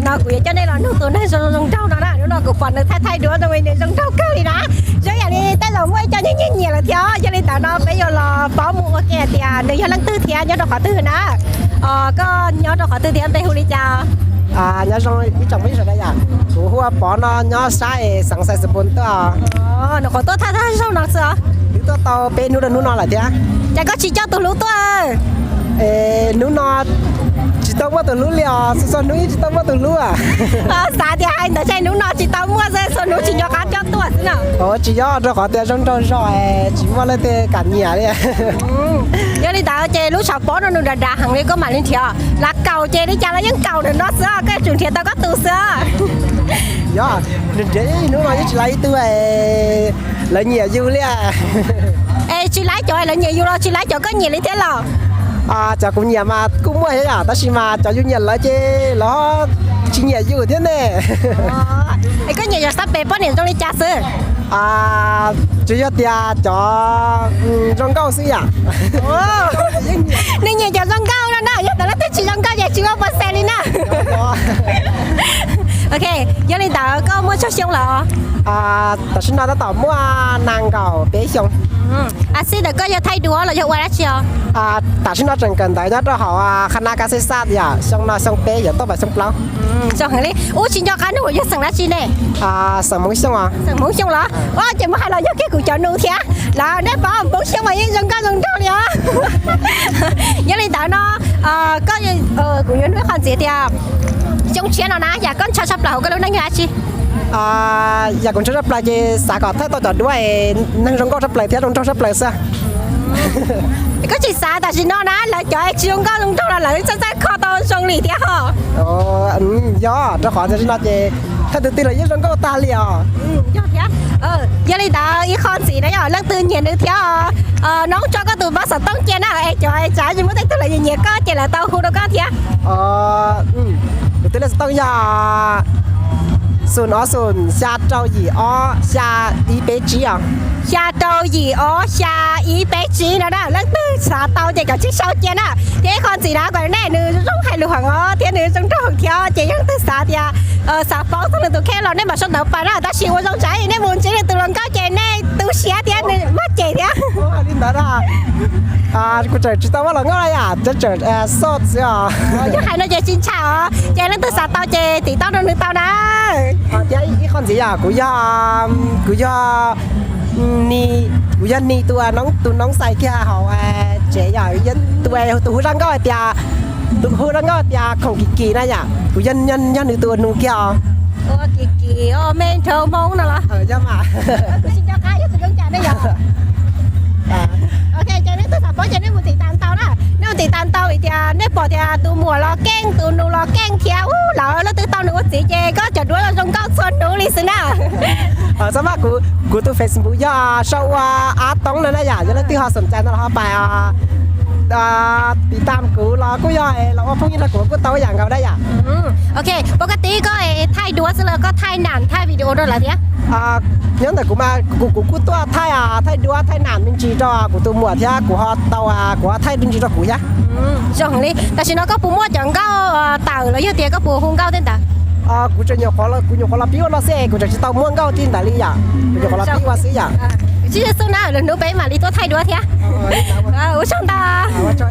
No kuv yuav coj nej los nug tus neeg zoo zoo nraug no na, hnub no kuv pom nws thaij thaij duab zoo li nws zoo nraug kawg li na. Zoo yam li tej zaum muaj ib co nyiam nyiam lawm thiab, yog li ntawd no peb yuav los paub mus ua ke hais tias nws yog leej twg thiab nyob rau qhov twg na. Koj nyob rau qhov twg thiab npe hu li cas? Nyob zoo ib tsoom phooj ywg sawv daws yom, kuv hu ua Pov no, nyob sab es xeev Xais Xais Npos tuaj. Nws qhuav tuaj thaij thaij zaug no xwb os. Twb tuaj tau peb hnub rau hnub no lawm thiab. Cas koj tsis coj tus hlub tuaj? Hnub no tsis tau muaj tus hlub li os, txhua txhua hnub yeej tsis tau muaj tus hlub. Xav tias hais ntawd ces hnub no tsis tau muaj xwb, txhua hnub tsis nco qab coj tuaj xwb na. Tsis yog, rau qhov tias zoo nraug zog es tsis muaj leej twg kam nyiam li. Yog li ntawd ces lub tshav pob no nws dav dav heev li, koj mam li nrhiav. Lav kaum ces li cas los yeej kaum ntawm no xwb, koj yuav tsum nrhiav tau koj tus xwb. Yog, nws nrhiav ib hnub no yeej tsis laib ib tug, lawv nyiam yus li. Es tsis laib cov lawv nyiam yus los tsis laib cov koj nyiam li thiab los? Cov kuv nyiam mas kuj muaj thiab yom, tab sis mas cov yus nyiam lawv ces lawv tsis nyiam yus thiab ne. Es koj nyiam yog sab pem poj niam zoo li cas xwb? Tsuas yog tias cov zoo nkauj xwb yom. Nws nyiam cov zoo nkauj no na, yog tias leej twg tsis zoo nkauj ces tsis muaj pov xees li na. Ok, yog li ntawd koj muaj tsawg xyoo lawm? Tam sim no tab tom muaj nees nkaum peb xyoo. Xib ntawm koj yog thaij duab los yog ua dab tsi os? Tam sim no tseem kawm ntawv nyob rau hauv qhab nab kab xej xaj yom, xyoo no xyoo peb yuav tau vas xyoo plaub. Zoo heev li. Ub, tsis nco qab nug yog xeem dab tsi ne? Xeem Hmoob Xyooj os. Xeem Hmoob Xyooj los? Ua ces mus hais los yog kiag kuv cov nus thiab. Los nej paub Hmoob Xyooj mas yeej zoo nkauj zoo nraug li os. Yog li ntawd no, koj, kuv yuav nug ib qho ntxiv tias, xyoo tshiab no na yam koj ntshaw tshaj plaws hauv koj lub neej yog dab tsi? Yam kuv ntshaw tshaj plaws ces xav kom thaij tau cov duab es neeg zoo nkauj tshaj plaws thiab zoo nraug tshaj plaws xwb. Koj tsis xav tam sim no na lawv cov es tsis zoo nkauj zoo nraug los lawv txawj txawj kho tau zoo li thiab ho? Yog, rau qhov tam sim no ces thaij tus twg los yeej zoo nkauj tag li os. Yog thiab. Yog li ntawd ib qho ntxiv na yog leej twg nyiam nws thiab, noob tso koj tus npawb xov tooj cia na, es cov es tsav tsis muaj tej tug lawv nyiam nyiam koj ces lawv tau hu rau koj thiab. Kuv tus lej xov tooj yog xoom ob xoom xya rau yim ob xya ib peb tsib os. Xya rau yim ob xya ib peb tsib no na, leej twg xav tau ces kov tsib sau cia na. Thiab ib qho ntxiv na kom nej, nws zoo hais lus heev os thiab nws zoo nraug heev thiab ces yog leej twg xav tias xav paub txog nws tus kheej los nej mam sau ntawv pais na, tab sis ua zoo tsav nej mus ntsib nws tus hluas nkauj ces nej tu siab thiab nws muaj cem thiab. Li ntawd kuv tseem tsis tau muaj hluas nkauj na yom, tseem xoj xwb os. Yog hais no ces tsis ntshai os, ces leej twg xav tau ces tiv tauj rau nws tau na. Thiab ib qho ntxiv yog kuv yog, kuv yog, kuv yog Ni tus, tus noob xais kiag hauv tsev yom, tus, tus hu zaj nkauj hais tias, tus hu zaj nkauj tias Khoom Kim Kim na yom, kuv yog, yog nws tus nus kiag os. Ua Kim Kim me nrhau Hmoob no los? Yog mas. Kuv tsis nco qab yog tus zoo cas ne yom. Ok, ces nej twb xav paub ces nej mus tiv tas ntau na, nej mus tiv tas ntau vim tias nej pom tias tus muam los keej, tus nus los keej thiab ub, lawv leej twg tau nws ua txiv ces koj cov duab zoo nkauj txhua hnub li xwb na. Xab maj, kuv tus Facebook yog sau ua Ab Toob no na yom, yog leej twg ho xoom cai no los ho pais tiv tam kuv los kuj yog los ua phooj ywg nrog kuv kuj tau ib yam nkaus na yom. Ok, pov ka tib koj thaij duab xwb los koj thaij nam thaij video rau lawv thiab? Nyob ntawm kuv mas kuv, kuv kuj tuaj thaij, thaij duab thaij nam me ntsis rau kuv tus muam thiab kuv ho tau, kuv ho thaij me ntsis rau kuv thiab. Zoo li tam sim no koj puas muaj cov nkauj tawm los yog tias koj puas hu nkauj tej ntawd? Kuv tseem nyuam qhuav, kuv nyuam qhuav los pib ua no xwb, kuv tseem tsis tau muaj nkauj li ntawd li yom, kuv nyuam qhuav los pib ua xwb yom. Tsis xub na, lwm hnub peb mam li tuaj thaij duab thiab. Ua tsaug ntau.